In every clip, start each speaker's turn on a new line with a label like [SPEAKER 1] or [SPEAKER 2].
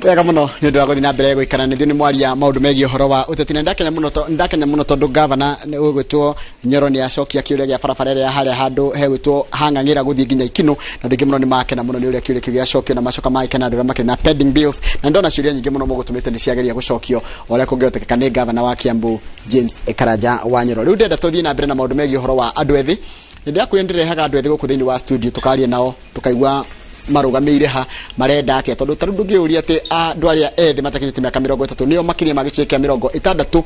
[SPEAKER 1] Wega mũno nĩ ũndũ wa gũthiĩ na mbere gũikara nĩ ithuĩ. Nĩ mwaria maũndũ megiĩ ũhoro wa ũteti, na ndakenya mũno tondũ gavana ũgwĩtwo Nyoro nĩ acokia kĩũria gĩa barabara ĩrĩa ya harĩa handũ hegwĩtwo Hang'ang'ĩra gũthiĩ nginya Ikinũ, na andũ aingĩ mũno nĩ makena mũno nĩ ũrĩa kĩũria kĩu gĩacokio, na macoka magĩkena andũ arĩa makĩrĩ na pending bills. Na ndona ciũria nyingĩ mũno mũgũtũmĩte nĩ ciageria gũcokio o ũrĩa kũngĩhotekeka nĩ gavana wa Kiambu James Karanja wa Nyoro. Rĩu ndĩrenda tũthiĩ na mbere na maũndũ megiĩ ũhoro wa andũ ethĩ. Nĩ ndĩrakwĩra ndĩrehaga andũ ethĩ gũkũ thĩinĩ wa studio, tũkaria nao, tũkaigua marũgamĩire ha, marenda atĩa, tondũ tarĩu ndũngĩũria atĩ andũ arĩa ethĩ matakinyĩte mĩaka 30 nĩo makĩria ma gĩcunjĩ kĩa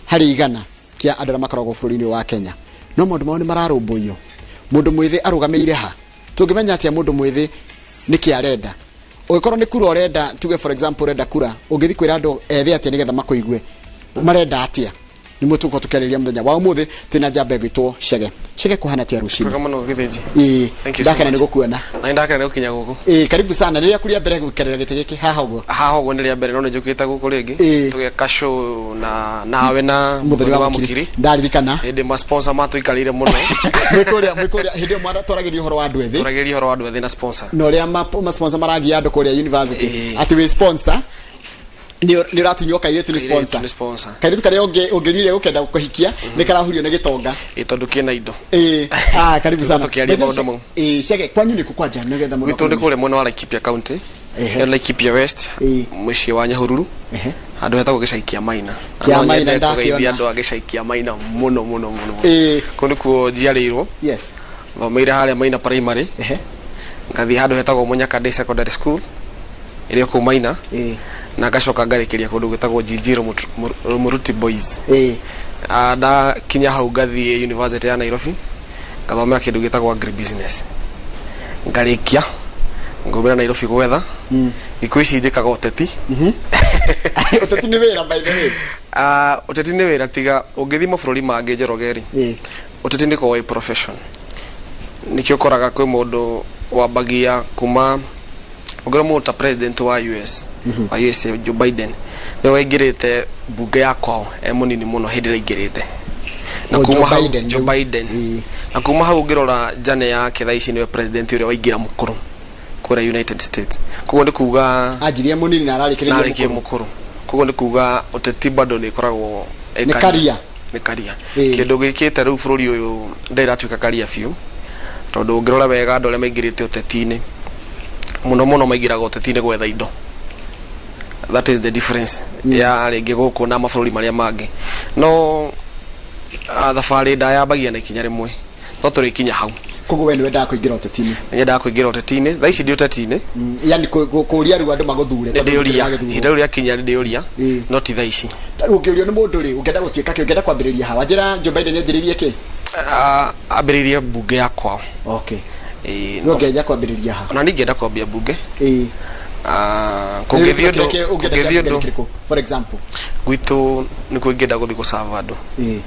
[SPEAKER 1] 60% kĩa andũ arĩa makoragwo bũrũri-inĩ wa Kenya, no maũndũ mao nĩ mararũmbũiyo. Mũndũ mwĩthĩ arũgamĩire ha? Tũngĩmenya atĩa mũndũ mwĩthĩ nĩkĩ arenda? Ũngĩkorwo nĩ kura ũrenda, tuge for example ũrenda kura, ũngĩthiĩ kwĩra andũ ethĩ atĩa nĩgetha makũigue? Marenda atĩa? Nĩmo tũgũkorwo tũkĩarĩrĩria mũthenya wa ũmũthĩ. Twĩna njamba ĩgwĩtwo Chege. Chege, kũhana atĩa rũcinĩ?
[SPEAKER 2] Wega mũno, Gĩthĩnji.
[SPEAKER 1] Ĩĩ.
[SPEAKER 2] Thank you so
[SPEAKER 1] Ndakena nĩ
[SPEAKER 2] much.
[SPEAKER 1] gũkuona.
[SPEAKER 2] Na nĩ ndakena nĩ gũkinya gũkũ.
[SPEAKER 1] Ĩĩ, karibu sana. Rĩrĩa kũrĩa mbere gũikarĩra gĩtĩ gĩkĩ haha ũguo?
[SPEAKER 2] Haha ũguo nĩ rĩa mbere, no nĩ njũkĩte gũkũ rĩngĩ. Tũgeka show na nawe na
[SPEAKER 1] Mũthoni wa Mũkiri, ndaririkana.
[SPEAKER 2] Hĩndĩ ma sponsor matũikarĩire mũno.
[SPEAKER 1] Mwĩ kũrĩa hĩndĩ ĩyo twaragĩria ũhoro wa andũ ethĩ.
[SPEAKER 2] Tũragĩria ũhoro wa andũ ethĩ na sponsor.
[SPEAKER 1] Na ũrĩa ma sponsor maragia andũ kũrĩa university. Atĩ wĩ sponsor nĩ ũratunywo kairĩtu nĩ
[SPEAKER 2] Kairĩtu
[SPEAKER 1] sponsor.
[SPEAKER 2] Nĩ sponsor.
[SPEAKER 1] Kairĩtu karĩa ũngĩrire gũkenda kũhikia nĩ karahurio nĩ gĩtonga.
[SPEAKER 2] Ĩ, tondũ kĩna indo.
[SPEAKER 1] Ĩĩ, ah, karibu sana.
[SPEAKER 2] Tũkĩaria maũndũ mau.
[SPEAKER 1] Ĩĩ, Chege, kwanyu nĩ kũ kwanja, nĩgetha mũndũ
[SPEAKER 2] Gwitũ nĩ
[SPEAKER 1] akũmenye?
[SPEAKER 2] kũrĩa mwena wa Laikipia County. Laikipia West. Mũciĩ wa Nyahururu. Handũ hetagwo gĩcagi kĩa Maina. Na
[SPEAKER 1] Kĩa
[SPEAKER 2] no
[SPEAKER 1] Maina,
[SPEAKER 2] nyende
[SPEAKER 1] ndakĩona.
[SPEAKER 2] kũgeithia andũ a gĩcagi kĩa Maina mũno mũno mũno mũno. Kũu nĩkuo njiarĩirwo. Thomeire harĩa Maina Primary. Ngathiĩ handũ hetagwo Munyaka Day Secondary School ĩrĩa kũu Maina. Na ngacoka ngarĩkĩria kũndũ gwĩtagwo Njinjiro Rumuruti Boys. Ah, ndakinya hau ngathiĩ University ya Nairobi, ngathomera kĩndũ gĩtagwo agribusiness, ngarĩkia, ngaumĩra Nairobi gwetha. Thikũ ici njĩkaga ũteti.
[SPEAKER 1] Ũteti nĩ wĩra, by the way?
[SPEAKER 2] Ah, ũteti nĩ wĩra, tiga ũngĩthiĩ mabũrũri mangĩ, Njoroge rĩ, ũteti nĩ koragwo wĩ profession. Nĩkĩo ũkoraga kwĩ mũndũ wambagia kuma ũngĩrora mũndũ ta president wa US, wa USA, Joe Biden, nĩwe waingĩrĩte mbunge ya kwao e mũnini mũno hĩndĩ ĩrĩa aingĩrĩte na
[SPEAKER 1] O,
[SPEAKER 2] kuma
[SPEAKER 1] Joe
[SPEAKER 2] hau
[SPEAKER 1] Biden,
[SPEAKER 2] Joe
[SPEAKER 1] rĩu.
[SPEAKER 2] Biden. Na kuma hau ũngĩrora njane yake thaa ici, nĩwe president ũrĩa waingĩra mũkũrũ kũrĩa United States. Koguo nĩ kuga
[SPEAKER 1] anjirie mũnini na ararĩkĩrĩria
[SPEAKER 2] narĩkie
[SPEAKER 1] mũkũrũ.
[SPEAKER 2] Mũkũrũ. Koguo nĩ kuga ũteti bado nĩ ĩkoragwo ĩ
[SPEAKER 1] Nĩ career.
[SPEAKER 2] Nĩ career. Kĩndũ gĩkĩte rĩu bũrũri ũyũ ndĩrĩ ĩratuĩka career biũ, tondũ ũngĩrora wega andũ arĩa maingĩrĩte ũteti-inĩ mũno mũno maingĩraga ũteti-inĩ gwetha indo. That is the difference ya rĩngĩ gũkũ na mabũrũri marĩa mangĩ. No thabarĩ ndayambagia na ikinya rĩmwe, no tũrĩkinya hau.
[SPEAKER 1] Koguo we nĩ wendaga kũingĩra ũteti-inĩ?
[SPEAKER 2] Nyendaga kũingĩra ũteti-inĩ. Thaa ici ndi ũteti-inĩ.
[SPEAKER 1] Yani kũria rĩu andũ magũthure?
[SPEAKER 2] Nĩ
[SPEAKER 1] Tondũ
[SPEAKER 2] ndĩũria
[SPEAKER 1] magĩthurwo.
[SPEAKER 2] Ihinda rĩu rĩakinya nĩ ndĩũria, no ti thaa ici.
[SPEAKER 1] Rĩu ũngĩũrio nĩ mũndũ rĩ, ũngĩenda gũtuĩka kĩ? Ũngĩenda kwambĩrĩria ha? Wanjĩra Joe Biden anjĩrĩirie kĩ?
[SPEAKER 2] Ah, ambĩrĩirie mbunge ya kwao. Ĩĩ,
[SPEAKER 1] No ũngĩenda kwambĩrĩria ha?
[SPEAKER 2] Ona niĩ ingĩenda kwambia mbunge. Ah,
[SPEAKER 1] Kũngĩthiĩ
[SPEAKER 2] kũngĩthiĩ ũndũ
[SPEAKER 1] ũngĩenda
[SPEAKER 2] kũngĩthiĩ
[SPEAKER 1] kĩa
[SPEAKER 2] ũndũ
[SPEAKER 1] kĩrĩkũ, for example?
[SPEAKER 2] Gwitũ nĩkuo ingĩenda gũthiĩ gũcava andũ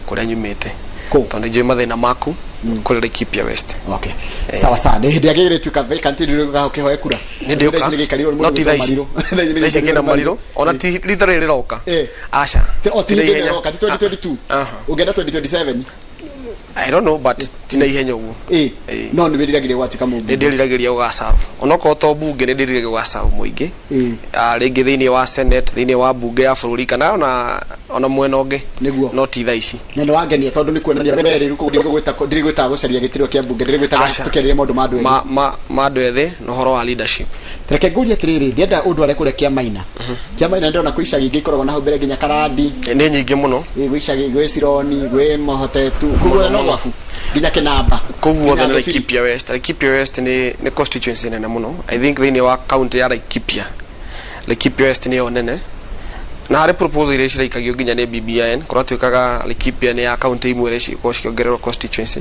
[SPEAKER 2] kũrĩa nyumĩte.
[SPEAKER 1] Kũ?
[SPEAKER 2] Tondũ nĩ njũĩ mathĩna maku kũrĩa Laikipia West.
[SPEAKER 1] Okay, sawa sawa. Nĩ hĩndĩ yagĩrĩire tuĩka vacant rĩu ũkĩhoe kura.
[SPEAKER 2] Nĩ ndĩũka.
[SPEAKER 1] Thaa ici nĩ gĩikarĩrwo nĩ
[SPEAKER 2] No
[SPEAKER 1] mũndũ
[SPEAKER 2] ti thaa
[SPEAKER 1] gwĩtwo
[SPEAKER 2] ici.
[SPEAKER 1] Mariro.
[SPEAKER 2] Thaa ici kĩna Mariro ona ti rita rĩrĩ rĩroka. Aca.
[SPEAKER 1] O ti
[SPEAKER 2] Ti na
[SPEAKER 1] hĩndĩ ĩno
[SPEAKER 2] ihenya.
[SPEAKER 1] ĩroka, ti 2022?
[SPEAKER 2] Aha.
[SPEAKER 1] Ũngĩenda 2027?
[SPEAKER 2] I don't know, but ti na ihenya ũguo.
[SPEAKER 1] No nĩ wĩriragĩria gwatuĩka
[SPEAKER 2] Nĩ
[SPEAKER 1] mũmbunge?
[SPEAKER 2] ndĩriragĩria gũgacabu, onokorwo to mbunge, nĩ ndĩriragĩria gũgacabu mũingĩ. Ah, rĩngĩ thĩinĩ wa senate, thĩinĩ wa mbunge ya bũrũri, kana ona mwena ũngĩ. No ti thaa ici.
[SPEAKER 1] Na nĩ wangenia tondũ nĩ kuonania we rĩu kũguo ndirĩgwĩtaga gũcaria gĩtirwo kĩa mbunge, ndĩrĩgwĩtaga
[SPEAKER 2] Aca.
[SPEAKER 1] tũkĩarĩria maũndũ ma andũ ethĩ.
[SPEAKER 2] Ma andũ ethĩ na ũhoro wa leadership.
[SPEAKER 1] Reke ngũrie atĩrĩrĩ, ndĩrenda ũndware kũrĩa kĩa Maina. Kĩa Maina ndĩrona kwĩ icagi ingĩ ikoragwo na hau mbere nginya Karandi.
[SPEAKER 2] Nĩ nyingĩ mũno.
[SPEAKER 1] Ĩ, gwĩ icagi, gwĩ Sironi, gwĩ Mohotetu, kũguo
[SPEAKER 2] Mũno,
[SPEAKER 1] no
[SPEAKER 2] mũno.
[SPEAKER 1] gwaku nginya Kĩnamba.
[SPEAKER 2] Kũu guothe
[SPEAKER 1] Nginya
[SPEAKER 2] nĩ
[SPEAKER 1] Thũbiri.
[SPEAKER 2] Laikipia West. Laikipia West nĩ constituency nene mũno, I think, thĩinĩ wa county ya Laikipia. Laikipia West nĩyo nene, na harĩ proposal iria ciraikagio nginya nĩ BBIN kũratuĩkaga Laikipia nĩ ya county imwe iria cikorwo cikĩongererwo constituency.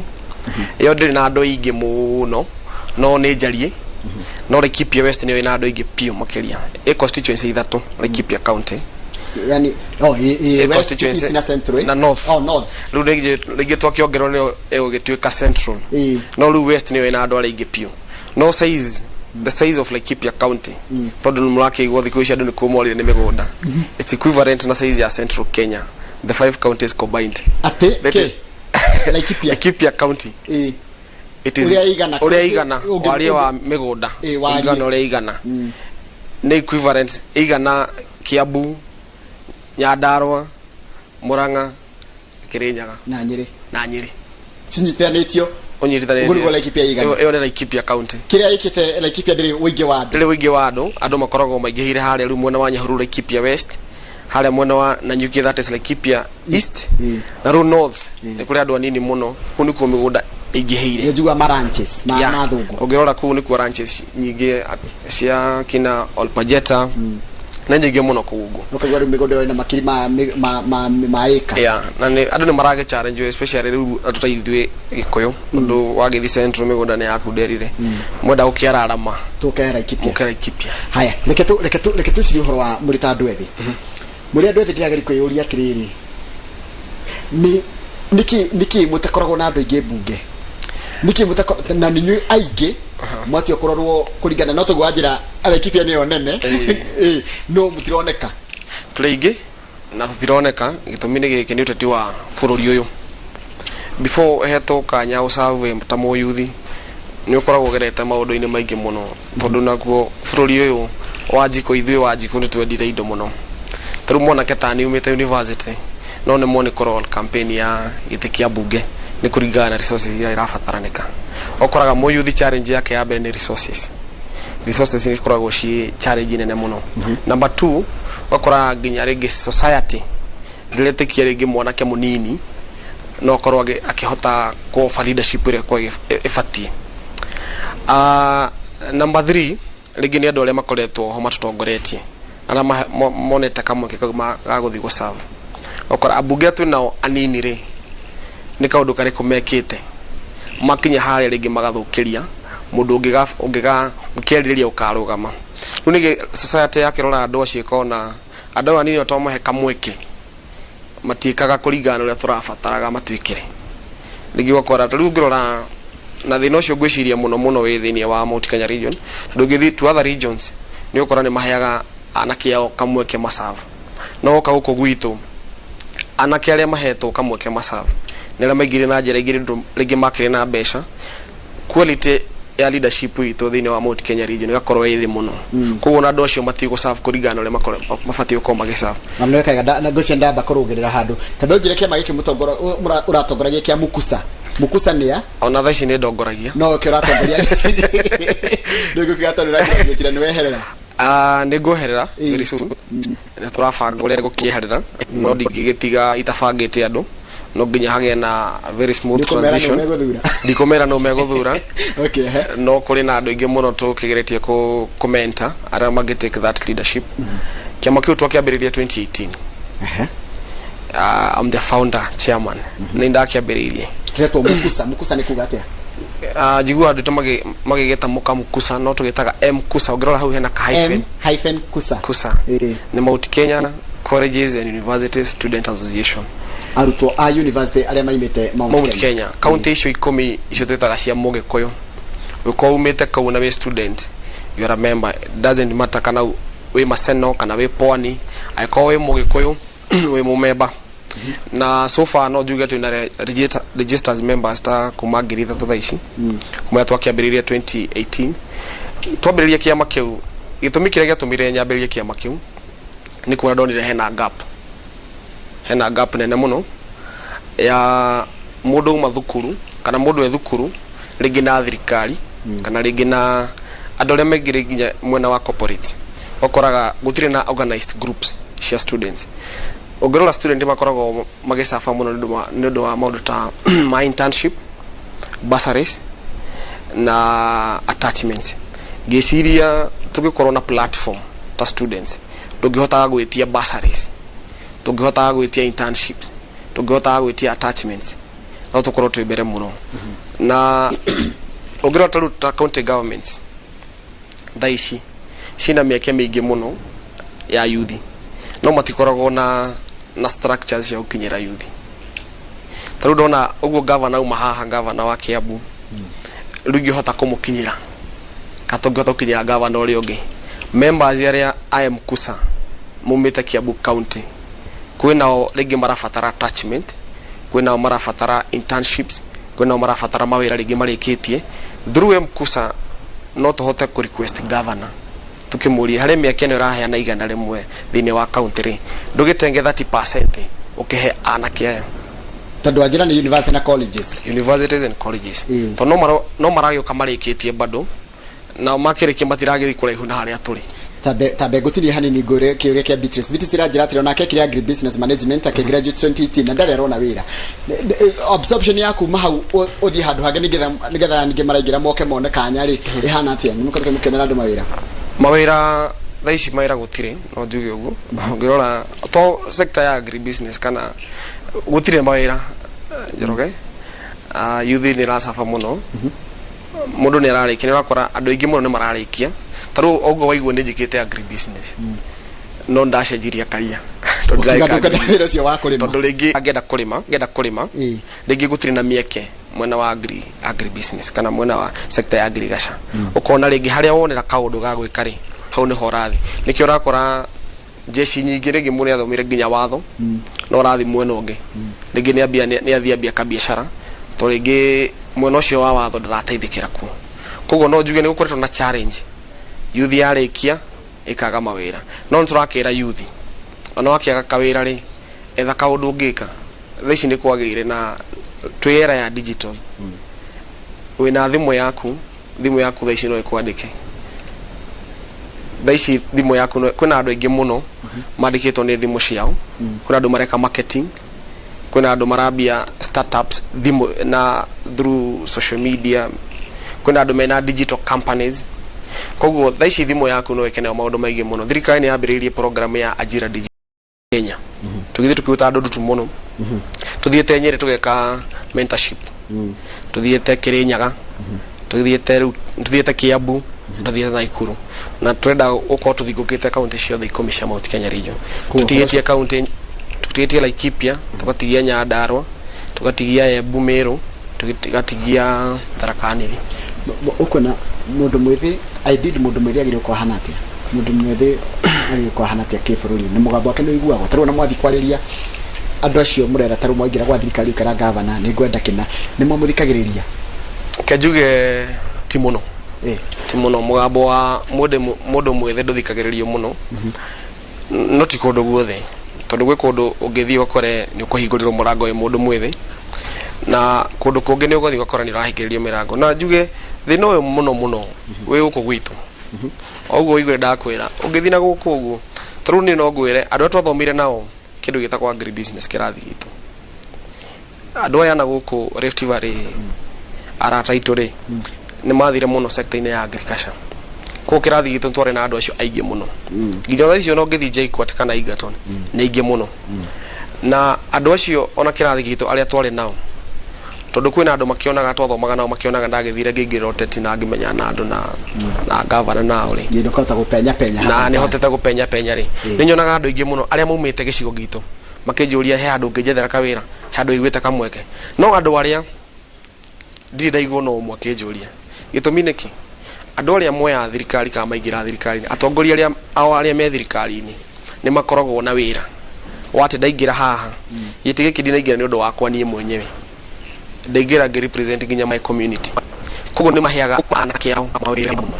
[SPEAKER 2] Ĩyo ndĩrĩ na andũ aingĩ mũno, no nĩ njariĩ. No Laikipia West nĩyo ĩna andũ aingĩ biũ makĩria. Ĩ constituency ithatũ Laikipia County.
[SPEAKER 1] Yani oh, ĩ
[SPEAKER 2] Ĩ
[SPEAKER 1] west,
[SPEAKER 2] constituency
[SPEAKER 1] east na central, eh?
[SPEAKER 2] Na north.
[SPEAKER 1] Oh, north.
[SPEAKER 2] Rĩu rĩngĩ twakĩongererwo nĩyo ĩgũgĩtuĩka central. No rĩu west nĩyo ĩna andũ arĩa aingĩ biũ, no size, the size of Laikipia County, tondũ nĩ mũrakĩigua thikũ ici andũ nĩ kũmorire nĩ mĩgũnda, it's equivalent na size ya central Kenya, the five counties combined.
[SPEAKER 1] Atĩ
[SPEAKER 2] That
[SPEAKER 1] kĩ? Laikipia?
[SPEAKER 2] Laikipia County. It is
[SPEAKER 1] Ũrĩa ĩigana.
[SPEAKER 2] Ũrĩa ĩigana. Wariĩ wa mĩgũnda.
[SPEAKER 1] Ĩ, wariĩ.
[SPEAKER 2] Kũringana na ũrĩa ĩigana. Nĩ equivalent ĩigana Kiambu, Nyandarua, Murang'a, Kirinyaga
[SPEAKER 1] na Nyĩrĩ.
[SPEAKER 2] Na Nyĩrĩ.
[SPEAKER 1] Cinyitithanĩtio.
[SPEAKER 2] Ũnyitithanĩtie.
[SPEAKER 1] Ũguo nĩguo Laikipia ĩigana.
[SPEAKER 2] Ĩyo nĩ Laikipia County.
[SPEAKER 1] Kĩrĩa ĩkĩte Laikipia ndĩrĩ ũingĩ wa andũ.
[SPEAKER 2] Ndĩrĩ ũingĩ wa andũ. Andũ makoragwo maingĩhĩire harĩa rĩu mwena wa Nyahururu, Laikipia West, harĩa mwena wa Nanyuki, that is Laikipia East, na rĩu North nĩ kũrĩ andũ anini mũno. Kũu nĩkuo mĩgũnda ĩingĩhĩire.
[SPEAKER 1] Nĩ njigua maranches ma ma thũngũ.
[SPEAKER 2] Ũngĩrora kũu nĩkuo ranches nyingĩ cia kina Olpajeta nĩ nyingĩ mũno kũu ũguo.
[SPEAKER 1] Ũkaigua rĩu mĩgũnda ĩyo ĩna makiri ma ĩka.
[SPEAKER 2] Yeah, na nĩ andũ nĩ maragĩ challenge, especially rĩu andũ ta ithuĩ Gĩkũyũ, ũndũ wagĩthiĩ Central mĩgũnda nĩ yaku nderire mwenda gũkĩararama.
[SPEAKER 1] Tũke Laikipia.
[SPEAKER 2] Mũke Laikipia.
[SPEAKER 1] Haya, reke twĩcirie ũhoro wa mũrĩ ta andũ ethĩ. Mũrĩ andũ ethĩ, ndĩrageria kwĩyũria atĩrĩrĩ, nĩ nĩkĩ mũtakoragwo na andũ aingĩ mbunge? Nĩkĩ mũtakoragwo na nĩ inyuĩ aingĩ mwatio kũrorwo kũringana no toguo wanjĩra Laikipia nĩyo nene? Ĩĩ, no mũtironeka.
[SPEAKER 2] Tũrĩ aingĩ na tũtironeka. Gĩtũmi nĩ gĩkĩ, nĩ ũteti wa bũrũri ũyũ. Before ũhetwo kanya ũcave ta mũyuthi, nĩ ũkoragwo ũgerete maũndũ-inĩ maingĩ mũno, tondũ naguo bũrũri ũyũ wa njikũ, ithuĩ wa njikũ nĩ twendire indo mũno. Ta rĩu mwanake ta niĩ umĩte university, no nemwo nĩ kũroll campaign ya gĩtĩ kĩa mbunge nĩ kũringana na resources iria irabataranĩka. Ũkoraga mũyuthi challenge yake ya mbere nĩ resources. Resources nĩ ikoragwo ciĩ challenge nene mũno. Number two, ũgakora nginya rĩngĩ society ndĩretĩkia rĩngĩ mwanake mũnini no akorwo akĩhota kũ-offer leadership ĩrĩa ĩkoragwo ĩbatiĩ. Number three, rĩngĩ nĩ andũ arĩa makoretwo ho matũtongoretie, arĩa monete kamweke kau ga gũthiĩ gũ-serve. Ũgakora ambunge arĩa twĩnao anini rĩ, nĩ kaũndũ karĩkũ mekĩte makinya harĩa rĩngĩ magathũkĩria mũndũ ũngĩkerirĩria gũkarũgama. Rĩu ningĩ society yakĩrora andũ acio ĩkona andũ aya anini twamahe kamweke matiĩkaga kũringana na ũrĩa tũrabataraga matwĩkĩre. Rĩngĩ ũgakora ta rĩu ũngĩrora na thĩna ũcio, ngwĩciria mũno mũno wĩ thĩinĩ wa Mount Kenya region, tondũ ũngĩthiĩ to other regions nĩ ũgũkora nĩ maheaga anake ao kamweke maserve. No woka gũkũ gwitũ, anake arĩa mahetwo kamweke maserve nĩ arĩa maingĩrire na njĩra ingĩ, tondũ rĩngĩ makĩrĩ na mbeca. Quality ya leadership itũ thĩinĩ wa Mount Kenya region ĩgakorwo ĩ thĩ mũno. Koguo ona andũ acio matigũ-serve kũringana na ũrĩa mabatiĩ gũkorwo magĩ-serve.
[SPEAKER 1] Na nĩ wekaga na ngwĩciria ndamba kũrũgĩrĩra handũ tondũ njĩre kĩama gĩkĩ mũtongoro ũratongoragia kĩa Mukusa. Mukusa nĩ a
[SPEAKER 2] Ona thaa ici nĩ ndongoragia.
[SPEAKER 1] No kĩo ũratongoria nĩ ngũkiuga tondũ ũragraduate nĩ weherera.
[SPEAKER 2] Ah, nĩ ngweherera very soon. Nĩ tũrabanga ũrĩa ngũkĩeherera, no ndingĩgĩtiga itabangĩte andũ. No nginya hagĩe na very smooth
[SPEAKER 1] Ndikũmera nũ
[SPEAKER 2] transition.
[SPEAKER 1] Megũthura.
[SPEAKER 2] Ndikũmera nũ megũthura.
[SPEAKER 1] Okay.
[SPEAKER 2] No kũrĩ na andũ aingĩ mũno tũkĩgeretie kũ mentor arĩa mangĩ take that leadership. Kĩama kĩu twakĩambĩrĩria 2018. I'm the founder chairman, nĩ ndakĩambĩrĩirie.
[SPEAKER 1] Kĩretwo Mukusa. Mukusa nĩ kuga atĩa?
[SPEAKER 2] Njiguaga andũ magĩgĩta mũkamukusa, no tũgĩtaga M Kusa. Ũngĩrora hau hena ka hyphen.
[SPEAKER 1] M hyphen Kusa.
[SPEAKER 2] Kusa. Nĩ Mount Kenya Colleges and Universities Student Association.
[SPEAKER 1] Arutwo a university arĩa maimĩte Mount,
[SPEAKER 2] Mount Kenya county icio 10 icio twĩtaga cia Mũgĩkũyũ. Ũkorwo umĩte kau na wĩ student, you are a member. Doesn't matter kana wĩ Maseno kana wĩ Pwani, angĩkorwo wĩ Mũgĩkũyũ, wĩ mũmemba. Na so far no njuge twĩna registered members ta kuma 3000 thaa ici, kuma twakĩambĩrĩria 2018. Twambĩrĩria kĩama kĩu, gĩtũmi kĩrĩa gĩatũmire nyambĩrĩrie kĩama kĩu nĩ kuona ndonire hena gap nene mũno ya mũndũ uma thukuru kana mũndũ e thukuru rĩngĩ na thirikari kana rĩngĩ na andũ arĩa maingĩrĩ nginya mwena wa corporate. Ũkoraga gũtirĩ na organized groups cia students. Ũngĩrora student makoragwo magĩcaba mũno nĩ ũndũ wa maũndũ ta ma internship, bursaries na attachments. Ngĩciria tũngĩkorwo na platform ta students, tũngĩhotaga gwĩtia bursaries, tũngĩhotaga gwĩtia internships, tũngĩhotaga gwĩtia attachments, no tũkorwo twĩ mbere mũno. Na ũngĩrora ta rĩu ta county governments thaa ici ciĩna mĩeke mĩingĩ mũno ya yuthi, no matikoragwo na structures cia gũkinyĩra yuthi. Ta rĩu ndona ũguo gavana auma haha, gavana wa Kiambu, rĩu ingĩhota kũmũkinyĩra ka tũngĩhota gũkinyĩra gavana ũrĩa ũngĩ, members arĩa a MKUSA mumĩte Kiambu County, kwĩnao rĩngĩ marabatara attachment, kwĩnao marabatara internships, kwĩnao marabatara mawĩra rĩngĩ marĩkĩtie through MKUSA, no tũhote kũ request governor. Tukĩmũrie harĩ mĩaka ĩno ĩraheana 100 thĩinĩ wa kaunti rĩ, ndũgĩtenge 30% ũkĩhe anake aya.
[SPEAKER 1] Tondũ wanjĩra nĩ university na colleges.
[SPEAKER 2] Universities and colleges. Tondũ no maragĩũka marĩkĩtie bado nao makĩrĩkia matiragĩthiĩ kũraihu na harĩa tũrĩ.
[SPEAKER 1] Tambe ngũtinie hanini ngũre kĩũria kĩa Beatrice. Beatrice iranjĩra atĩrĩ onake ekire agri business management akĩ graduate 2018 na ndarĩ arona wĩra. Absorption ya kuma hau ũthiĩ handũ hangĩ nĩgetha ningĩ maraingĩra moke mone kanya rĩ, ĩhana atĩa? Nĩ mũkoretwo mũkĩonera andũ mawĩra?
[SPEAKER 2] Mawĩra thaa ici, mawĩra gũtirĩ, no njuge ũguo. Ũngĩrora to sector ya agri business kana gũtirĩ mawĩra, Njoroge. Youth nĩ ĩracaba mũno. Mũndũ nĩ ararĩkia, nĩ ũrakora andũ aingĩ mũno nĩ mararĩkia. Ta rĩu ũguo waigua nĩ njĩkĩte agri business, no ndacenjirie career tondũ
[SPEAKER 1] ũkiuga
[SPEAKER 2] ndirareka
[SPEAKER 1] ndũkwenda
[SPEAKER 2] agri.
[SPEAKER 1] Wĩra ũcio wa kũrĩma.
[SPEAKER 2] Tondũ rĩngĩ angĩenda kũrĩma, ngenda kũrĩma, rĩngĩ gũtirĩ na mĩeke mwena wa agri business kana mwena wa sector ya agriculture. Ũkona rĩngĩ harĩa wonera kaũndũ ga gwĩka rĩ, hau nĩho ũrathiĩ. Nĩkĩo ũrakora jeshi nyingĩ, rĩngĩ mũndũ nĩathomire nginya watho, no ũrathiĩ mwena ũngĩ, rĩngĩ nĩambia nĩathiĩ ambia kabiacara, to rĩngĩ mwena ũcio wa watho ndarateithĩkĩra kuo. Koguo no njuge nĩ gũkoretwo na challenge, youth yarĩkia ĩkaga mawĩra. No nĩ tũrakĩra youth, ona wakĩaga kawĩra rĩ, etha kaũndũ ũngĩka. Thaa ici nĩ kwagĩire na twĩ era ya digital. Wĩna thimũ yaku, thimũ yaku thaa ici no ĩkwandĩke. Thaa ici thimũ yaku kwĩna andũ aingĩ mũno mandĩkĩtwo nĩ thimũ ciao. Kwĩna andũ mareka marketing, kwĩna andũ marambia startups thimũ na through social media, kwĩna andũ mena digital companies. Koguo thaa ici thimũ yaku no ĩkeneo maũndũ maingĩ mũno. Thirikari nĩ yambĩrĩirie program ya Ajira Digital Kenya. Tũgĩthiĩ tũkĩruta andũ ndutu mũno, tũthiĩte Nyĩrĩ tũgeka mentorship, tũthiĩte Kĩrĩnyaga, tũthiĩte rĩu tũthiĩte Kiambu, tũthiĩte Naikuru, na twenda gũkorwo tũthingũkĩte kaunti ciothe 10 cia Mount Kenya region. Tũtigĩtie kaunti, tũtigĩtie Laikipia, tũgatigia Nyandarua, tũgatigia Embu, Meru, tũgatigia Tharaka Nithi.
[SPEAKER 1] Ũkuona mũndũ mwĩthĩ, ideally mũndũ mwĩthĩ agĩrĩirwo gũkorwo ahana atĩa? Mũndũ mwĩthĩ agĩrĩirwo gũkorwo ahana atĩa kĩbũrũri? Na mũgambo wake nĩ ũiguagwo? Ta rĩu ona mwathiĩ kwarĩria andũ acio mũrera, ta rĩu mwaingĩra gwa thirikari ũkera gavana nĩ ngwenda kĩna, nĩ mamũthikagĩrĩria?
[SPEAKER 2] Ke njuge ti mũno. Ti mũno. Mũgambo wa mũndũ mwĩthĩ ndũthikagĩrĩrio mũno, no ti kũndũ guothe, tondũ gwĩ kũndũ ũngĩthiĩ ũgakore nĩ ũkũhingũrĩrwo mũrango wĩ mũndũ mwĩthĩ, na kũndũ kũngĩ nĩ ũgũthiĩ ũgakora nĩ ũrahingĩrĩrio mĩrango. Na njuge thĩna ũyũ mũno mũno wĩ gũkũ gwitũ. O ũguo ũiguire ndakwĩra, ũngĩthiĩ na gũkũ ũguo, ta rĩu niĩ no ngwĩre andũ arĩa twathomeire nao kĩndũ gĩtagwo agri business kĩrathi gitũ, andũ aya na gũkũ Rift Valley, arata aitũ rĩ, nĩ mathire mũno sector-inĩ ya agriculture. Koguo kĩrathi gitũ twarĩ na andũ acio aingĩ mũno, nginya thaa icio no ngĩthiĩ JKUAT kana Egerton nĩ aingĩ mũno. Na andũ acio ona kĩrathi gitũ arĩa twarĩ nao, tondũ kwĩna andũ makĩonaga twathomaga nao, makĩonaga ndagĩthire ngĩingĩra ũteti na ngĩmenyana na andũ na gavana nao rĩ,
[SPEAKER 1] Nĩ ũkahota gũpenya penya
[SPEAKER 2] na hapa nĩ hotete gũpenya penya rĩ, nĩ nyonaga andũ aingĩ mũno arĩa maumĩte gĩcigo gitũ makĩnjũria he handũ ũngĩnjethera kawĩra, he handũ ũiguĩte kamweke. No andũ arĩa ndirĩ ndaigua no ũmwe akĩnjũria. Gĩtũmi nĩkĩ? Andũ arĩa moya thirikari kana maingĩra thirikari-inĩ, atongoria arĩa ao arĩa me thirikari-inĩ nĩ makoragwo na wĩra wa atĩ ndaingĩra haha, gĩtĩ gĩkĩ ndinaingĩra nĩ ũndũ wakwa niĩ mwenyewe, ndaingĩra ngĩ represent nginya my community. Koguo nĩ maheaga anake ao mawĩra mũno.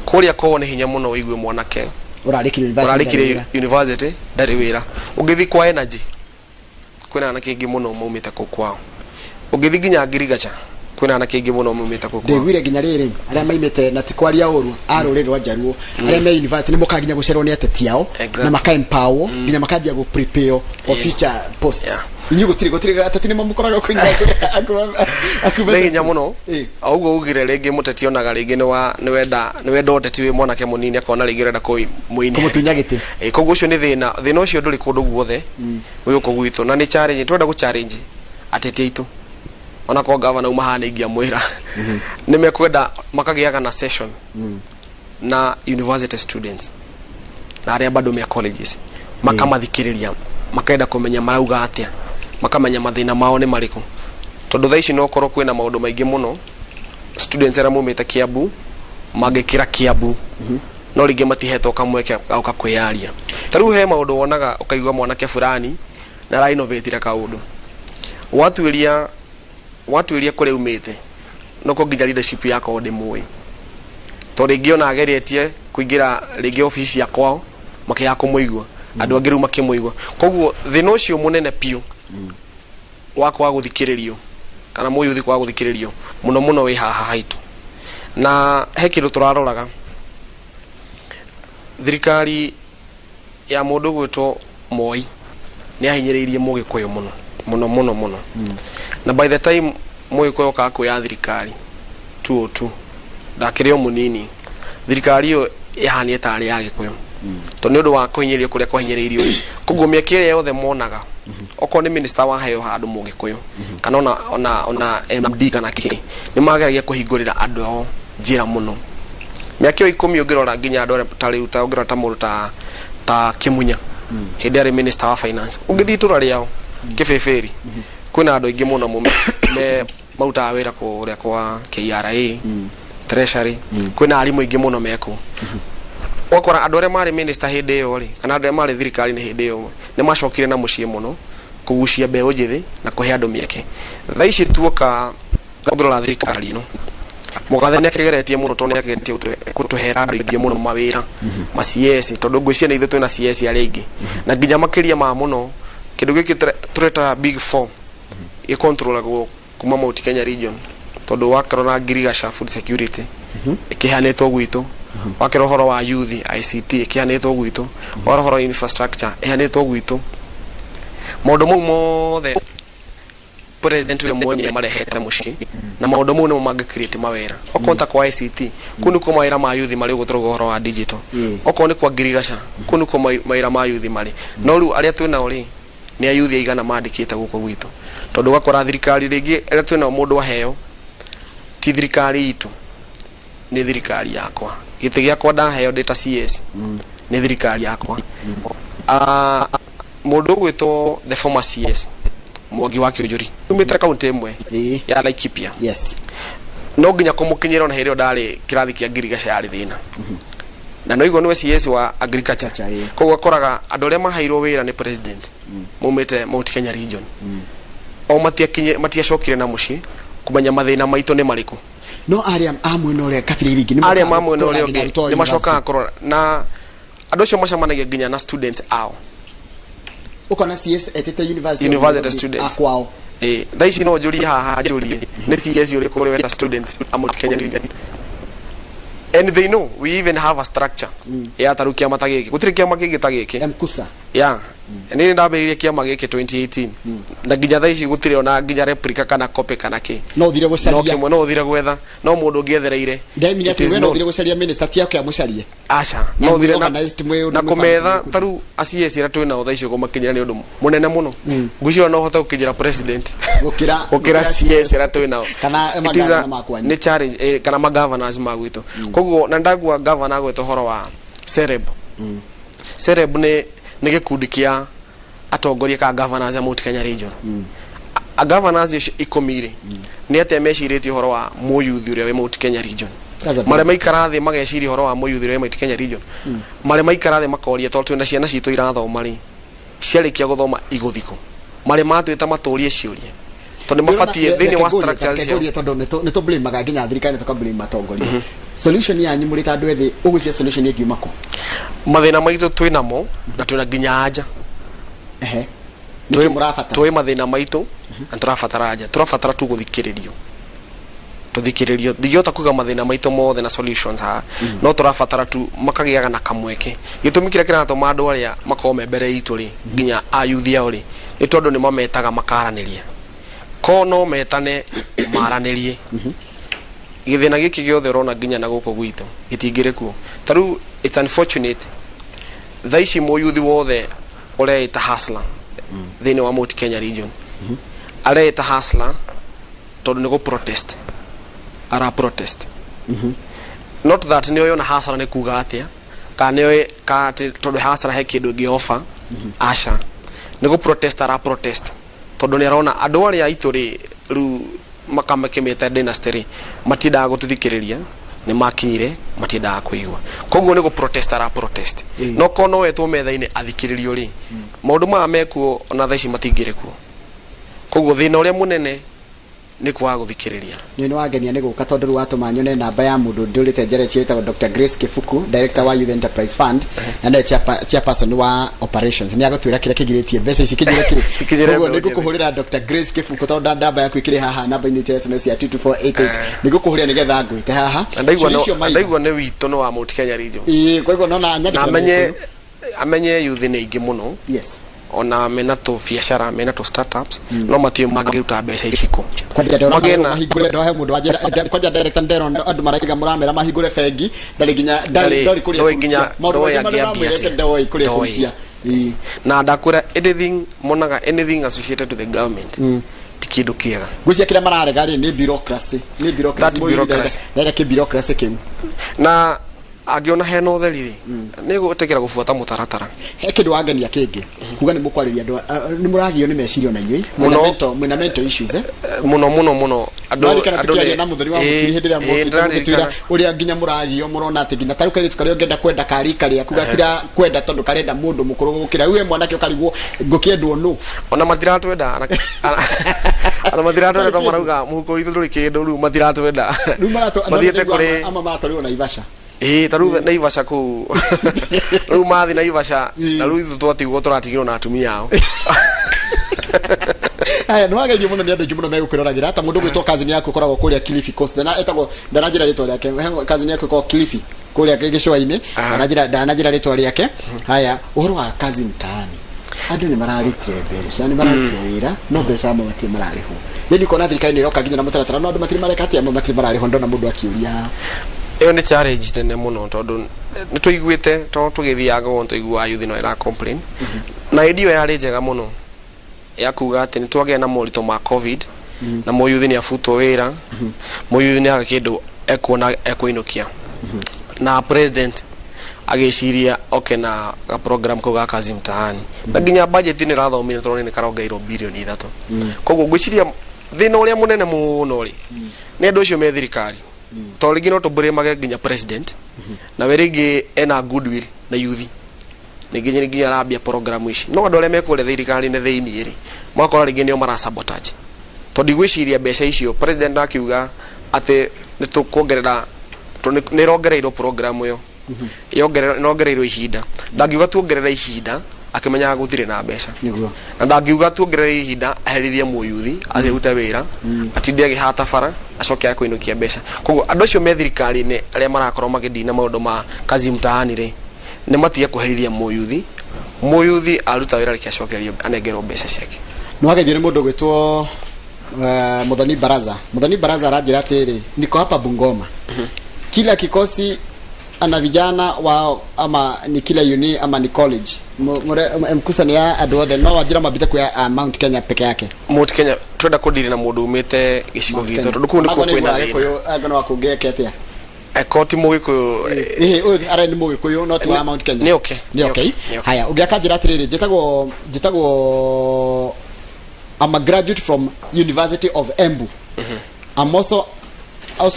[SPEAKER 2] Kũrĩa kwao nĩ hinya mũno ũigue mwanake
[SPEAKER 1] ũrarĩkirie university
[SPEAKER 2] ũrarĩkirie
[SPEAKER 1] ndarĩ wĩra.
[SPEAKER 2] University ndarĩ wĩra. Ũngĩthiĩ kwa energy, kwĩna anake aingĩ mũno maumĩte kũu kwao. Ũngĩthiĩ nginya ngirigacha, kwĩna anake aingĩ mũno maumĩte kũu kwao.
[SPEAKER 1] Ndĩguire nginya rĩrĩ arĩa maimĩte, na ti kwaria ũru, a rũrĩrĩ rwa Njaruo arĩa me university nĩ mokaga nginya gũcerwo nĩ ateti ao na maka empower nginya makanjia gũ prepare for future posts. Inyuĩ gũtirĩ ateti nĩ mamũkoraga kũu?
[SPEAKER 2] Nĩ hinya mũno. O ũguo ugire, rĩngĩ mũteti onaga rĩngĩ nĩ wenda ũteti wĩ mwanake mũnini, akona rĩngĩ ũrenda kũmũ
[SPEAKER 1] Kũmũtunya gĩtĩ.
[SPEAKER 2] Koguo ũcio nĩ thĩna. Thĩna ũcio ndũrĩ kũndũ guothe, wĩ gũkũ gwitũ, na nĩ challenge twenda gũ challenge ateti aitũ. Ona korwo gavana uma haha nĩ ingĩamwĩra nĩ mekwenda makagĩaga na session na university students na arĩa bado me colleges, makamathikĩrĩria, makenda kũmenya marauga atĩa, makamenya mathĩna mao nĩ marĩkũ, tondũ thaa ici no korwo kwĩna maũndũ maingĩ mũno students arĩa maumĩte Kiambu mangĩkĩra Kiambu, no rĩngĩ matihetwo kamweke gauka kwĩyaria. Ta rĩu he maũndũ wonaga ũkaigua mwanake fulani na ara innovate kaũndũ, watuĩria kũrĩa umĩte, noko nginya leadership yakwa ndĩmũĩ. Tondũ rĩngĩ ona ageretie kũingĩra rĩngĩ obici cia kwao makĩaga kũmũigua, andũ angĩ rĩu makĩmũigua. Koguo thĩna ũcio mũnene biũ wa kwaga gũthikĩrĩrio kana mũyuthi kwaga gũthikĩrĩrio mũno mũno wĩ haha haitũ. Na he kĩndũ tũraroraga, thirikari ya mũndũ ũgwĩtwo Moi nĩ ahinyĩrĩirie mũgĩkũyũ mũno mũno mũno mũno. Na by the time mũgĩkũyũ okaga kuoya thirikari 202, ndakĩrĩ o mũnini, thirikari ĩyo yahanire tarĩ ya gĩkũyũ tondũ nĩ ũndũ wa kũhinyĩrĩrio kũrĩa kwahinyĩrĩirio. Koguo mĩeke ĩrĩa yothe monaga, okorwo nĩ minister waheo handũ mũgĩkũyũ kana ona MD kana kĩ, nĩ mageragia kũhingũrĩra andũ ao njĩra mũno. Mĩaka ĩyo 10 ũngĩrora nginya andũ arĩa ta rĩu, ta ũngĩrora ta mũndũ ta Kĩmunya hĩndĩ arĩ minister wa finance, ũngĩthiĩ itũra rĩao Kĩbĩbĩri, kwĩna andũ aingĩ mũno me marutaga wĩra kũrĩa kwa KRA, treasury, kwĩna arimũ aingĩ mũno mekuo. Ũgakora andũ arĩa marĩ minister hĩndĩ ĩyo rĩ, kana andũ arĩa marĩ thirikari-inĩ hĩndĩ ĩyo, nĩ macokire na mũciĩ mũno kũgucia mbeũ njĩthĩ na kũhe andũ mĩeke. Thaa ici tuoka, ũngĩrora thirikari ĩno, Mũgathe nĩ akĩgeretie mũno tondũ nĩ akĩgeretie gũtũhera andũ aingĩ mũno mawĩra ma CS, tondũ ngwĩciria nĩ ithuĩ twĩna CS arĩa aingĩ, na nginya makĩria ma mũno kĩndũ gĩkĩ tũreta Big Four gĩkontrolagwo kuma Mount Kenya region, tondũ wakĩrora ngirigaca, food security ĩkĩheanĩtwo gwitũ, wakĩrora ũhoro wa youth, ICT ĩkĩheanĩtwo gwitũ, warora ũhoro wa infrastructure ĩheanĩtwo gwitũ. Maũndũ mau mothe president we mwenyewe marehete mũciĩ, na maũndũ mau nĩmo mangĩ create mawĩra. Okorwo ta kwa ICT, kũu nĩkuo mawĩra ma youth marĩ, ũguo tũrauga ũhoro wa digital. Okorwo nĩ kwa ngirigaca, kũu nĩkuo mawĩra ma youth marĩ. No rĩu arĩa twĩnao rĩ, nĩ a youth aigana mandĩkĩte gũkũ gwitũ? Tondũ ũgakora thirikari rĩngĩ ĩrĩa twĩnao, mũndũ aheo ti thirikari itũ, nĩ thirikari yakwa, gĩtĩ gĩakwa ndaheo ndĩ ta CS nĩ thirikari yakwa. Ah, mũndũ ũgwĩtwo the former CS Mwangi wa Kĩũnjũri umĩte kaunti ĩmwe ya Laikipia. No nginya kũmũkinyĩra ona hĩndĩ ĩyo ndarĩ kĩrathi kĩa ngirigaca yarĩ thĩna, na no igua nĩwe CS wa agriculture.
[SPEAKER 1] Agriculture, ĩĩ.
[SPEAKER 2] Koguo akoraga andũ arĩa maheirwo wĩra nĩ president maumĩte Mount Kenya region o matiakinye, matiacokire na mũciĩ kũmenya mathĩna maitũ nĩ marĩkũ.
[SPEAKER 1] No arĩa a mwena ũrĩa kabira iria ingĩ nĩ
[SPEAKER 2] arĩa
[SPEAKER 1] mokaga
[SPEAKER 2] ma mwena
[SPEAKER 1] gũtwara
[SPEAKER 2] ũrĩa
[SPEAKER 1] nginya
[SPEAKER 2] ũngĩ
[SPEAKER 1] arutwo a
[SPEAKER 2] nĩ macokaga
[SPEAKER 1] university.
[SPEAKER 2] kũrora, na andũ acio macemanagia nginya na students ao.
[SPEAKER 1] Ũkona CS etĩte university of
[SPEAKER 2] University
[SPEAKER 1] Nairobi
[SPEAKER 2] students.
[SPEAKER 1] a kwao.
[SPEAKER 2] Eh, thaa ici no njũrie haha, njũrie nĩ CS ũrĩkũ ũrĩ weta students a Mount Kenya region? And they know we even have a structure ya taru kĩama ta gĩkĩ, gũtirĩ kĩama kĩngĩ ta gĩkĩ.
[SPEAKER 1] Mkusa.
[SPEAKER 2] Ya nĩ ndambĩrĩirie kĩama gĩkĩ 2018 na nginya thaa ici gũtirĩ ona nginya replica kana copy kana kĩ.
[SPEAKER 1] No ũthire
[SPEAKER 2] no
[SPEAKER 1] gũcaria.
[SPEAKER 2] Kĩmwe no ũthire gwetha, no mũndũ ũngĩethereire.
[SPEAKER 1] Ndemire
[SPEAKER 2] It
[SPEAKER 1] atĩ
[SPEAKER 2] is
[SPEAKER 1] we no
[SPEAKER 2] known.
[SPEAKER 1] ũthire gũcaria minister, ti ake amũcarie.
[SPEAKER 2] Aca.
[SPEAKER 1] Na
[SPEAKER 2] no ũthire
[SPEAKER 1] mwĩ organized,
[SPEAKER 2] na
[SPEAKER 1] mwĩ
[SPEAKER 2] kũmetha.
[SPEAKER 1] mwĩbangĩte.
[SPEAKER 2] Ta rĩu acieci arĩa twĩ nao thaa ici kũmakinyĩra nĩ ũndũ mũnene mũno. Ngwĩciria no ũhote gũkinyĩra president
[SPEAKER 1] Gũkĩra
[SPEAKER 2] gũkĩra CS arĩa twĩ nao.
[SPEAKER 1] Kana
[SPEAKER 2] It is
[SPEAKER 1] magavana ma kwanyu.
[SPEAKER 2] Nĩ challenge, kana magovernors ma gwitũ. Koguo na ndagua governor agwĩta ũhoro wa Sereb. Sereb nĩ gĩkundi kĩa atongoria ka governors a Mount Kenya region. A governors acio 10 rĩ, nĩ atĩa mecirĩtie ũhoro wa mũyuthi ũrĩa wĩ Mount Kenya region?
[SPEAKER 1] That's a
[SPEAKER 2] Marĩa maikara thĩ mageciria ũhoro wa mũyuthi ũrĩa wĩ Mount Kenya region, marĩa maikara thĩ makoria, tondũ twĩna ciana citũ irathoma rĩ, ciarĩkia gũthoma igũthikũ, marĩa matwĩta matũrie ciũria, tondũ nĩ mabatiĩ thĩinĩ wa structures ciao.
[SPEAKER 1] Ngũrie tondũ nĩ tũ-blame-aga nginya thirikari na tũka-blame atongoria. Solution yanyu mũrĩ ta andũ ethĩ, ũgwĩciria solution ĩngiuma kũ?
[SPEAKER 2] Mathĩna maitũ twĩ namo na twĩna nginya anja.
[SPEAKER 1] Ehe, nĩkĩ mũrabatara?
[SPEAKER 2] Twĩ mathĩna maitũ na tũrabatara anja, tũrabatara tu gũthikĩrĩrio, tũthikĩrĩrio. Ndingĩhota kuga mathĩna maitũ mothe na solutions haha, no tũrabatara tu makagĩaga na kamweke. Gĩtũmi kĩrĩa kĩratũma andũ arĩa makorwo me mbere itũ rĩ, nginya ayuthi ao rĩ, nĩ tondũ nĩ mametaga makaranĩria. Ko no metane maranĩrie, gĩthĩna gĩkĩ gĩothe ũrona nginya na gũkũ gwitũ gĩtingĩrĩ kuo. Ta rĩu it's unfortunate, thaa ici mũyuthi wothe ũreĩta hustler thĩinĩ wa Mount Kenya region areĩta hustler tondũ nĩ gũ protest ara protest, not that nĩ oĩ ona hustler nĩ kuga atĩa, kana nĩ oĩ kana atĩ tondũ hustler he kĩndũ ĩngĩ offer. Aca, nĩ gũ protest ara protest tondũ nĩ arona andũ arĩa aitũ rĩ, rĩu makamĩkĩmĩte dynasty rĩ, matiendaga gũtũthikĩrĩria, nĩ makinyire matiendaga kũigua, koguo nĩ gũ protest ara protest. No korwo no wetwo metha-inĩ athikĩrĩrio rĩ, maũndũ maya mekuo ona thaa ici matingĩrĩ kuo. Koguo thĩna ũrĩa mũnene Nĩ kwaga gũthikĩrĩria.
[SPEAKER 1] Nĩ wangenia nĩ gũka, tondũ rĩu watũma nyone namba ya mũndũ ndũrĩte njeretie wĩtagwo Dr. Grace Kibuku, director wa Youth Enterprise Fund, na nĩwe chairperson wa operations. Nĩ agũtwĩra kĩrĩa kĩgirĩtie mbeca ici kinyĩre kĩ.
[SPEAKER 2] Cikinyĩre
[SPEAKER 1] Koguo
[SPEAKER 2] mbeũ
[SPEAKER 1] nĩ ngũkũhũrĩra, Dr. Grace Kibuku, tondũ namba yaku ĩkĩrĩ haha namba-inĩ itũ ya SMS ya 22488. Nĩ ngũkũhũrĩra nĩgetha ngwĩte haha.
[SPEAKER 2] Na ndaigua
[SPEAKER 1] Ciũria icio
[SPEAKER 2] nĩ
[SPEAKER 1] Maina.
[SPEAKER 2] Ndaigua nĩ witũ, nĩ wa Mount Kenya region.
[SPEAKER 1] Ĩĩ, koguo nona
[SPEAKER 2] na
[SPEAKER 1] nyandĩkĩra
[SPEAKER 2] amenye
[SPEAKER 1] Mũgĩkũyũ.
[SPEAKER 2] Amenye youth nĩ aingĩ mũno. Ona mena tũ biacara, mena tũ startups, no matiũ mangĩruta mbeca ici kũ.
[SPEAKER 1] Kwanja ndĩrona
[SPEAKER 2] Magena.
[SPEAKER 1] mahingũre ndo he mũndũ wanjĩra, kwanja director, ndĩrona andũ maraiga mũramera mahingũre bengi, ndarĩ nginya ndarĩ
[SPEAKER 2] Ndarĩ-
[SPEAKER 1] ndoĩ kũrĩa
[SPEAKER 2] ndoĩ nginya-
[SPEAKER 1] kũrutia. Maũndũ
[SPEAKER 2] ndoĩ
[SPEAKER 1] maingĩ marĩa
[SPEAKER 2] angĩambia
[SPEAKER 1] ũramwĩrĩte
[SPEAKER 2] atĩa.
[SPEAKER 1] ndoĩ kũrĩa
[SPEAKER 2] Ndoĩ.
[SPEAKER 1] kũrutia. Ĩĩ.
[SPEAKER 2] Na ndakwĩra, anything monaga, anything associated to the government ti kĩndũ kĩega.
[SPEAKER 1] Ngwĩciria kĩrĩa mararega rĩ nĩ bureaucracy, nĩ bureaucracy.
[SPEAKER 2] That bureaucracy.
[SPEAKER 1] Ndarenda kĩ bureaucracy kĩu.
[SPEAKER 2] Na angĩona hena ũtheri rĩ, nĩ gwĩtĩkĩra gũbuata mũtaratara.
[SPEAKER 1] He kĩndũ wangenia kĩngĩ kuga nĩ mũkwarĩria andũ nĩ mũragio nĩ meciria ona inyuĩ mwĩna
[SPEAKER 2] Mũno.
[SPEAKER 1] Mwĩna mental issues, eh?
[SPEAKER 2] Mũno mũno mũno. Andũ
[SPEAKER 1] Ndarikana
[SPEAKER 2] andũ
[SPEAKER 1] tũkĩaria na mũthoni wa
[SPEAKER 2] Ĩĩ,
[SPEAKER 1] mũkiri hĩndĩ ĩrĩa
[SPEAKER 2] ĩĩ,
[SPEAKER 1] mũkĩte mũgĩtwĩra
[SPEAKER 2] ndĩraririkana.
[SPEAKER 1] ũrĩa nginya mũragio, mũrona atĩ nginya tarĩu kairĩtu karĩa ũngĩenda kwenda karika rĩaku gatira kwenda tondũ karenda mũndũ mũkũrũ gũkĩra. Rĩu we mwanake ũkarigwo ngũkĩendwo nũ.
[SPEAKER 2] Ona matiratwenda, ona matiratwenda tondũ marauga mũhuko witũ ndũrĩ kĩndũ. Rĩu matiratwenda.
[SPEAKER 1] Rĩu maratũ
[SPEAKER 2] Mathiĩte kũrĩ
[SPEAKER 1] ama maratwarirwo Naivasha.
[SPEAKER 2] Ĩĩ, ta rĩu Naivasha kũu, rĩu mathi Naivasha. Na rĩu ithuĩ twatigwo, tũratigirwo na atumia ao.
[SPEAKER 1] Aya, nĩ wageithio mũno nĩ andũ aingĩ mũno megũkwĩroragĩra, ta mũndũ gwĩtwo cousin yaku ũkoragwo kũrĩa Kilifi Coast, na etagwo, ndananjĩra rĩtwa rĩake. Cousin yaku ĩkoragwo Kilifi kũrĩa gĩcũa-inĩ. Ndananjĩra rĩtwa rĩake. Haya, ũhoro wa kazi mtaani, andũ nĩ mararutire mbeca, nĩ mararutire wĩra, no mbeca amwe matirĩ mararĩhwo. Yani ũkona thirikari nĩ ĩroka nginya na mũtaratara, no andũ matirĩ mareka atĩa, amwe matirĩ mararĩhwo. Ndona mũndũ akĩũria haha.
[SPEAKER 2] Ĩyo nĩ challenge nene mũno, tondũ nĩ tũiguĩte, tondũ tũgĩthiaga ũguo tũiguaga youth no ĩra complain, na hĩndĩ ĩyo yarĩ njega mũno ya kuga atĩ nĩ twagĩa na moritũ ma COVID, na mũyuthi nĩ abutwo wĩra, mũyuthi nĩ aga kĩndũ ekuona ekũinũkia, na president agĩciria oke na ga program kau ga Kazi Mtaani, na nginya budget nĩ ĩrathomire tondũ nĩ karongereirwo birioni 3. Koguo ngwĩciria thĩna ũrĩa mũnene mũno rĩ nĩ andũ acio me thirikari, tondũ rĩngĩ no tũbũrĩmage nginya president, na we rĩngĩ ena goodwill na yuthi, rĩngĩ nginya arambia program ici, no andũ arĩa me kũrĩa thirikari-inĩ thĩiniĩ rĩ, makora rĩngĩ nĩo mara sabotage, tondũ ndigwĩciria mbeca icio president akiuga atĩ nĩ tũkuongerera, tondũ nĩ ĩrongereirwo program ĩyo, ĩrongereirwo ihinda, ndangiuga tuongerere ihinda akĩmenyaga gũtirĩ na mbeca. Na ndangiuga tuongerere ihinda aherithie mũyuthi athiĩ arute wĩra, atinde agĩhata bara, acoke akũinũkia mbeca. Koguo andũ acio me thirikari-inĩ arĩa marakorwo magĩdina maũndũ ma Kazi Mtaani rĩ, nĩ matige kũherithia mũyuthi. Mũyuthi aruta wĩra, reke acokerio, anengerwo mbeca ciake.
[SPEAKER 1] Nĩ wageithio nĩ mũndũ gwĩtwo Muthoni Baraza. Muthoni Baraza aranjĩra atĩrĩ, "Niko hapa Bungoma, kila kikosi ana vijana wao ama ni kila uni ama ni college." Mkusa nĩ ya andũ othe, no wanjĩra mambite kuya Mount Kenya peke yake.
[SPEAKER 2] Mount Kenya twenda kũndiri na mũndũ umĩte gĩcigo
[SPEAKER 1] Mount
[SPEAKER 2] gitũ,
[SPEAKER 1] Kenya.
[SPEAKER 2] tondũ kũu nĩkuo
[SPEAKER 1] Agwo nĩ
[SPEAKER 2] kwĩna
[SPEAKER 1] wa
[SPEAKER 2] thĩna.
[SPEAKER 1] Gĩkũyũ, angĩ no wakũngĩeke atĩa?
[SPEAKER 2] Eko ti mũgĩkũyũ.
[SPEAKER 1] Ĩhĩ, ũyũ arĩa nĩ mũgĩkũyũ no ti wa Mount Kenya.
[SPEAKER 2] Nĩ okay.
[SPEAKER 1] Nĩ okay.
[SPEAKER 2] Nĩ okay.
[SPEAKER 1] Haya, ũngĩ akanjĩra atĩrĩrĩ, njĩtagwo I'm a graduate from University of Embu. I'm also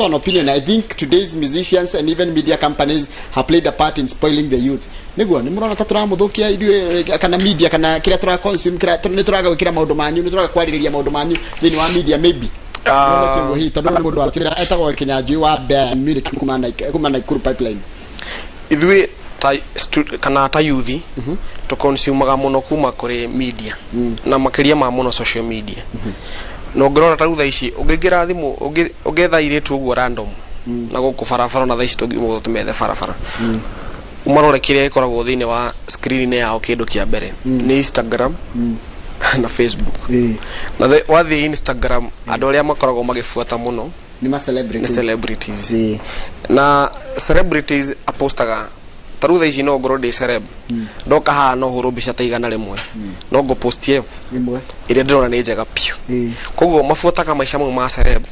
[SPEAKER 1] an opinion. I think today's musicians and even media companies have played a part in spoiling the youth. Niguo nĩ mũrona ta tũramũthũkia ithuĩ, kana media, kana kĩrĩa tũra consume, kĩrĩa nĩ tũraga gwĩkĩra maũndũ manyu, nĩ tũraga kwarĩrĩria maũndũ manyu thĩinĩ wa media maybe.
[SPEAKER 2] Ah.
[SPEAKER 1] Ũguo hihi tondũ nĩ mũndũ watwĩra etagwo Kinyanjui wa Bayern Munich kuma Nakuru Pipeline.
[SPEAKER 2] Ithuĩ ta kana ta yuthi tũconsumaga mũno kuma kũrĩ media, na makĩria ma mũno social media. Na ũngĩrora ta rĩu thaa ici, ũngĩingĩra thimũ, ũngĩetha airĩtu ũguo random na gũkũ barabara, na thaa ici tũngiuma tũmethe barabara, ũmarore kĩrĩa gĩkoragwo thĩinĩ wa screen-inĩ yao, kĩndũ kĩa mbere nĩ Instagram na Facebook. Na wathiĩ Instagram, andũ arĩa makoragwo magĩbuata mũno
[SPEAKER 1] nĩ ma
[SPEAKER 2] nĩ
[SPEAKER 1] celebrities.
[SPEAKER 2] Celebrities. Na celebrities apostaga, ta rĩu thaa ici no ngorwo ndĩ celeb, ndoka haha no hũrwo mbica ta 100, no ngũpost ĩyo
[SPEAKER 1] ĩmwe
[SPEAKER 2] ĩrĩa ndĩrona nĩ njega biũ. Koguo mabuataga maica mau ma celeb,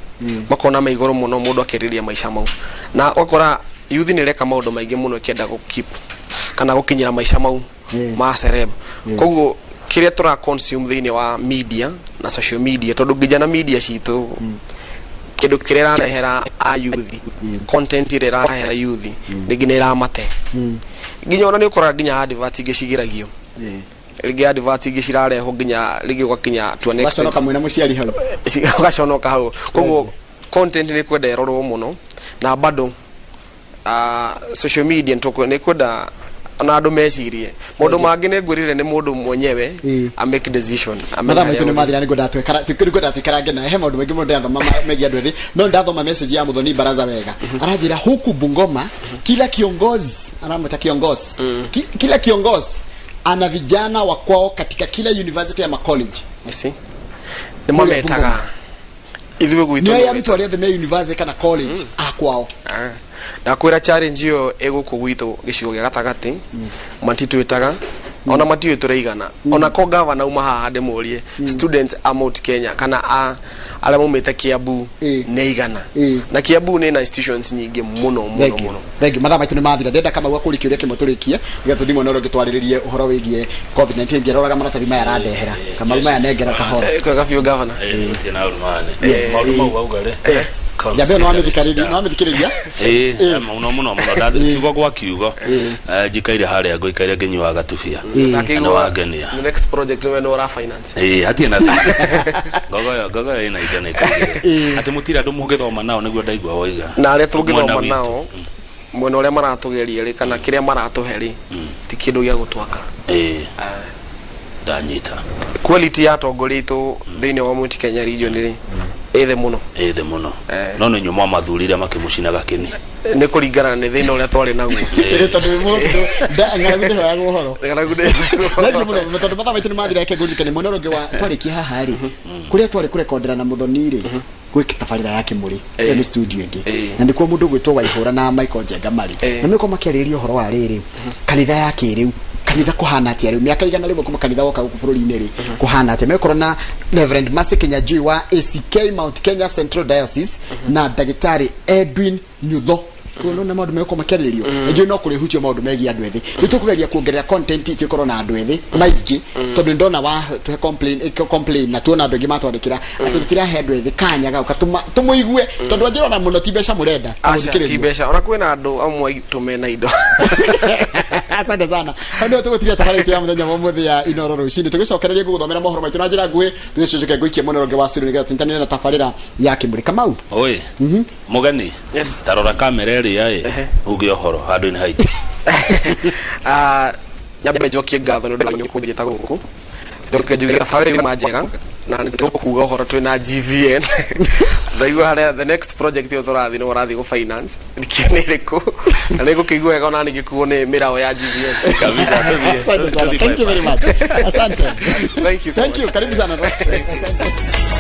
[SPEAKER 2] makona me igũrũ mũno, mũndũ akĩrĩria maica mau, na ũgakora youth nĩ ĩreka maũndũ maingĩ mũno ĩkĩenda gũ keep kana gũkinyĩra maica mau ma celeb. Koguo kĩrĩa tũra consume thĩinĩ wa media na social media, tondũ nginya na media citũ, kĩndũ kĩrĩa ĩrarehera a youth, content ĩrĩa ĩrarehera youth, rĩngĩ nĩ ĩramate. Nginya ona nĩ ũkoraga nginya advert ingĩ cigĩragio. Rĩngĩ adverts ingĩ cirarehwo nginya rĩngĩ ũgakinya to an extent
[SPEAKER 1] Ũgaconoka mwĩna mũciari hau.
[SPEAKER 2] Ũgaconoka hau. Koguo content nĩ kwenda ĩrorwo mũno, na bado social media nĩ kwenda ona andũ mecirie maũndũ mangĩ. Nĩ ngwĩrire nĩ mũndũ mwenyewe a make decision, amenye
[SPEAKER 1] Mathaa maitũ
[SPEAKER 2] harĩa
[SPEAKER 1] nĩ mathira. Nĩ ngwendaga twĩkarange na he maũndũ maingĩ mũno ndĩrathoma megiĩ andũ ethĩ, no ndathoma message ya Muthoni Baraza wega, aranjĩra huku Bungoma kila kiongozi aramwĩta kiongozi, kila kiongozi ana vijana wa kwao katika kila university ama college.
[SPEAKER 2] You see, nĩ mametaga ithuĩ gwitũ.
[SPEAKER 1] Nĩ arĩa arutwo arĩa othe me university kana college a kwao.
[SPEAKER 2] Ah, ndakwĩra challenge ĩyo ĩ gũkũ gwitũ gĩcigo gĩa gatagatĩ, matitwĩtaga ona matiũĩ tũraigana. Ona ko gavana uma haha ndĩmũrie students a Mount Kenya kana a arĩa maumĩte Kiambu nĩ aigana, na Kiambu nĩ na institutions nyingĩ mũno mũno.
[SPEAKER 1] Thank you.
[SPEAKER 2] Mũno.
[SPEAKER 1] Thank you. Mathaa maitũ nĩ mathira. Ndenda Kamau akũrie kĩũria kĩmwe tũrĩkie, nĩgetha tũthiĩ mwena ũrĩa ũngĩ twarĩrĩrie ũhoro wĩgiĩ COVID-19. Ngĩroraga maratathi maya arandehera Kamau, maya nengera kahora.
[SPEAKER 2] Eh, kwega biũ, gavana.
[SPEAKER 3] Gũtirĩ na ũru mane maũndũ mau wauga rĩ.
[SPEAKER 1] Njambe ĩyo nĩwamĩthikĩrĩria?
[SPEAKER 3] Ĩĩ, mũno mũno mũno. Kiugo gwa kiugo. Njikaire harĩa ngũikaire ngĩnyuaga gatubia na nĩ wangenia.
[SPEAKER 2] The next project nĩwe nĩ ũra finance.
[SPEAKER 3] Ĩĩ, hatirĩ na thĩna. Ngogoyo ĩna indo na ĩkaigĩrĩra atĩ mũtirĩ andũ mũngĩthoma nao, nĩguo ndaigua woiga.
[SPEAKER 2] Na arĩa
[SPEAKER 3] Mwena
[SPEAKER 2] tũngĩthoma
[SPEAKER 3] witũ.
[SPEAKER 2] nao, mwena ũrĩa maratũgeria rĩ kana kĩrĩa maratũhe rĩ, ti kĩndũ gĩa gũtwaka.
[SPEAKER 3] Ĩĩ, ndanyita.
[SPEAKER 2] Quality ya atongoria aitũ thĩinĩ wa Mount Kenya region rĩ, ĩ thĩ mũno.
[SPEAKER 3] Ĩ thĩ mũno.
[SPEAKER 2] Eh.
[SPEAKER 3] No nĩ inyuĩ mwamathurire makĩmũcina gakĩni.
[SPEAKER 2] Nĩ kũringana na nĩ thĩna ũrĩa twarĩ naguo.
[SPEAKER 1] Tondũ mũndũ ng'aragu ndĩhoyagwo ũhoro.
[SPEAKER 2] Ng'aragu ndĩ-
[SPEAKER 1] Thank you mũno. Tondũ mathaa maitũ nĩ mathira, reke ngũririkane mwena ũrĩa ũngĩ wa twarĩkia haha rĩ, kũrĩa twarĩ kũrekondera na Mũthoni rĩ, gwĩ tabarĩra ya Kĩmũrĩ. Ĩyo nĩ studio ĩngĩ, na nĩkuo mũndũ ũgwĩtwo Waihũra na Michael Njenga marĩ, na mĩkorwo makĩarĩrĩria ũhoro wa rĩrĩ, kanitha ya kĩrĩu, kanitha kũhana atĩa rĩu mĩaka 100 kuma kanitha woka gũkũ bũrũri-inĩ rĩ, kũhana atĩa. Mekorwo na Reverend Mercy Kinyanjui wa ACK Mount Kenya Central Diocese na ndagĩtarĩ Edwin Nyutho. Koguo nĩ maũndũ megũkorwo makĩarĩrĩrio. Ningĩ no kũrĩhutio maũndũ megiĩ andũ ethĩ. Nĩ tũkũgeria kuongerera content itũ ĩkorwo na andũ ethĩ maingĩ, tondũ nĩndona wa tũhe complain, complain, na tuona andũ aingĩ matwandĩkĩra atĩ tũtirahe andũ ethĩ kanya gau katũma tũmũigue, tondũ anjĩrona mũno ti mbeca mũrenda.
[SPEAKER 2] Aca, ti
[SPEAKER 1] tũmũthikĩrĩrie.
[SPEAKER 2] mbeca. Ona kwĩna andũ amwe aitũ mena indo.
[SPEAKER 1] Asante sana. Hau nĩho tũgũtiria tabarĩra itũ ya mũthenya wa ũmũthĩ ya Inoro rũcinĩ. Tũgĩcokereria ngũgũthomera mohoro maitũ na njĩra nguhĩ, tũgĩcoke ngũikie mwena ũrĩa ũngĩ wa studio nĩgetha tũnyitanĩre na tabarĩra ya Kĩmũrĩ. Kamau.
[SPEAKER 3] Oi mũgeni.
[SPEAKER 2] Yes.
[SPEAKER 3] Tarora kamera ĩrĩa ĩ uge ũhoro handũ-inĩ haitũ.
[SPEAKER 2] Ah, nyambe njokie ngatho nĩ ũndũ wa kũnjĩta gũkũ, njoke njuge thabarĩ yuma njega na nĩ tũkuga ũhoro twĩna GVN. Ndaigua harĩa the next project ĩyo tũrathiĩ nĩ ũrathiĩ gũ finance nĩkĩo nĩ ĩrĩkũ, na nĩ ngũkĩigua wega ona ningĩkuo nĩ mĩraũ ya GVN.
[SPEAKER 3] Kabisa, tũthiĩ.
[SPEAKER 1] Asante sana.
[SPEAKER 3] Tũthiĩ
[SPEAKER 1] Thank you very
[SPEAKER 3] bypass.
[SPEAKER 1] much. Asante.
[SPEAKER 2] Thank you so
[SPEAKER 1] Thank
[SPEAKER 2] much.
[SPEAKER 1] you. Karibu sana. Asante.